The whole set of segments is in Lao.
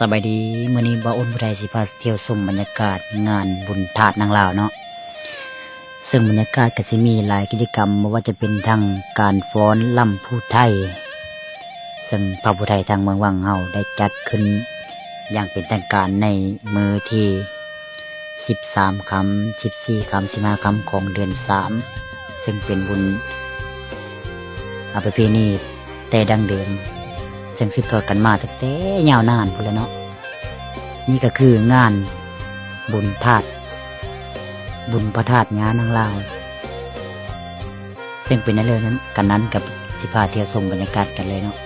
ສະບາຍດີ, ມື້ນີ້ບ່າວອຸ່ນຜູ້ໄທຊິພາທ່ຽວຊົມບັນຍາກາດງານບຸນທາດນາງລາວເນາະ. ເຊິ່ງບັນຍາກາດກໍຊິມີຫຼາຍກິດຈະກຳ, ບໍ່ວ່າຈະເປັນທັງການຟ້ອນລຳພູໄທ, ເຊິ່ງພະພູໄທທາງເມືອງວັງເຮົາໄດ້ຈັດຂຶ້ນຢ່າງເປັນທາງການໃນມື້ທີສິບສາມຄ່ຳ, ສິບສີ່ຄ່ຳ, ສິບຫ້າຄ່ຳຂອງເດືອນສາມ, ເຊິ່ງເປັນບຸນ ອາ ປະເພນີແຕ່ດັ້ງເດີມ, ເຊິ່ງສືບທອດກັນມາຕັ້ງແຕ່ຍາວນານພຸ້ນແຫຼະເນາະ. ນີ້ກໍຄືງານບຸນທາດ, ບຸນພະທາດຍານາງລາວ, ເຊິ່ງເປັນແນວໃດນັ້ນ ກັນນັ້ນກໍຊິພາທ່ຽວຊົມບັນຍາກາດກັນເລີຍເນາະ.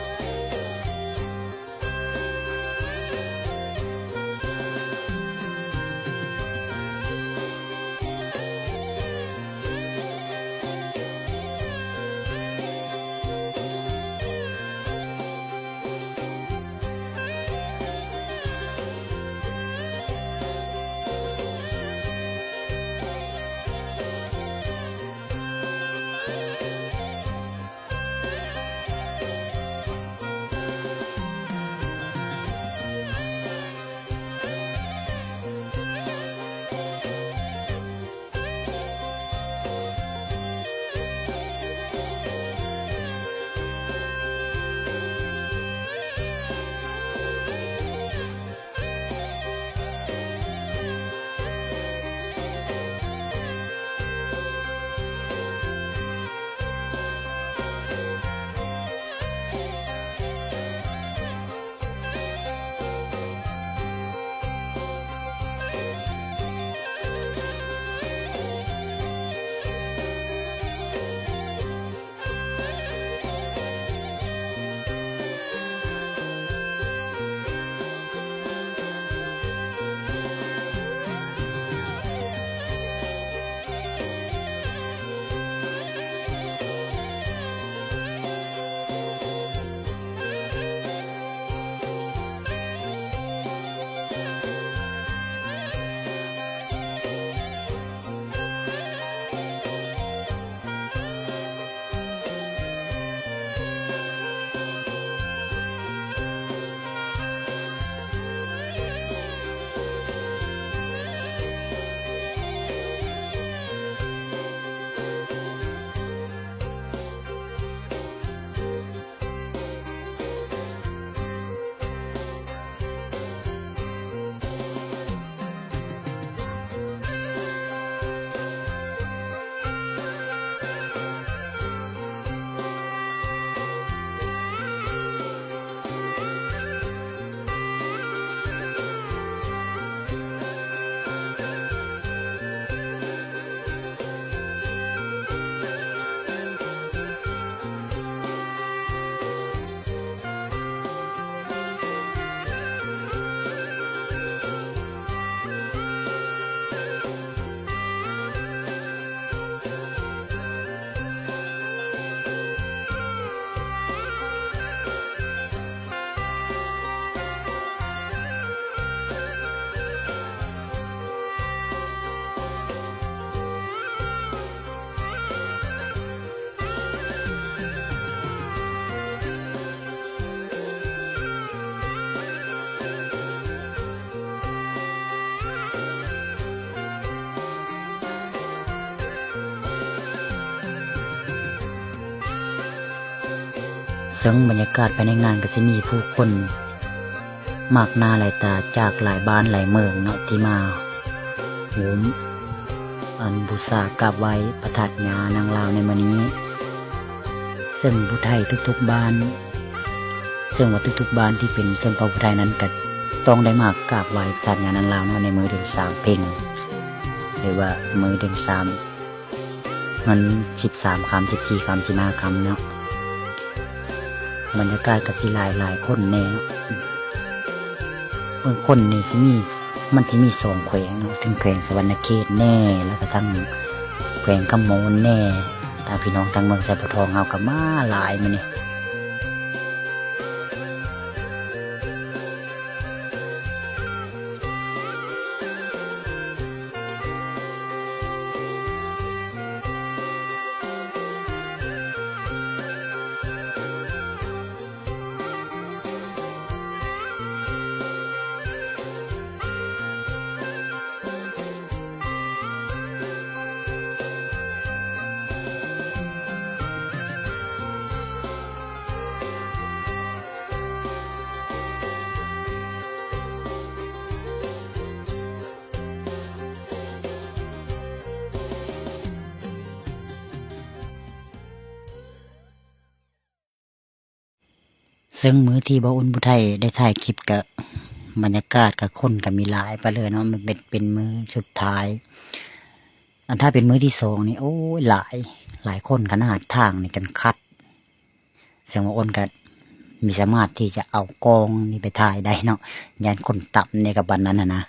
ເຊິ່ງບັນຍາກາດພາຍໃນງານກໍຊິມີຜູ້ຄົນ ມາກໜ້າຫຼາຍຕາຈາກຫຼາຍບ້ານຫຼາຍເມືອງເນາະ ທີ່ມາໂຮມ ອັນ ບູຊາກາບໄຫວ້ພະທາດຍານາງລາວໃນມື້ນີ້ ເຊິ່ງຜູ້ໄທທຸກໆບ້ານ ເຊິ່ງວ່າທຸກໆບ້ານທີ່ເປັນຊົນເຜົ່າຜູ້ໄທນັ້ນ ກໍຕ້ອງໄດ້ມາກາບໄຫວ້ພະທາດຍານາງລາວເນາະ ໃນມື້ເດືອນສາມເພັງ ຫຼືວ່າມື້ເດືອນສາມ ມັນສິບສາມຄ່ຳ ສິບສີ່ຄ່ຳ ສິບຫ້າຄ່ຳເນາະ ບັນຍາກາດກໍຊິຫຼາຍ ຫຼາຍຄົນແດ່ເນາະ ເບິ່ງຄົນນີ້ຊິມີ ມັນຊິມີສອງແຂວງເນາະ ເຖິງແຂວງສະຫວັນນະເຂດແດ່ ແລ້ວກໍທັງແຂວງຄຳມ່ວນແດ່ ທາງພີ່ນ້ອງທາງເມືອງໄຊໂພທອງເຮົາກໍມາຫຼາຍມື້ນີ້. ເຊິ່ງມື້ທີ່ບ່າວອຸ່ນຜູ້ໄທໄດ້ຖ່າຍຄລິບກະ ບັນຍາກາດກະຄົນກະມີຫຼາຍປານເລີຍເນາະ, ມັນເປັນ ເປັນມື້ສຸດທ້າຍ. ອັນຖ້າເປັນມື້ທີສອງນີ້ ໂອ້ຍ ຫຼາຍ ຫຼາຍຄົນຂະໜາດ, ທາງນີ້ກັນຄັດ. ເຊິ່ງບ່າວອຸ່ນກະມີສາມາດທີ່ຈະເອົາກ້ອງນີ້ໄປຖ່າຍໄດ້ເນາະ, ຢ້ານຄົນຕຳແດ່ກະປານນັ້ນຫັ້ນນະ.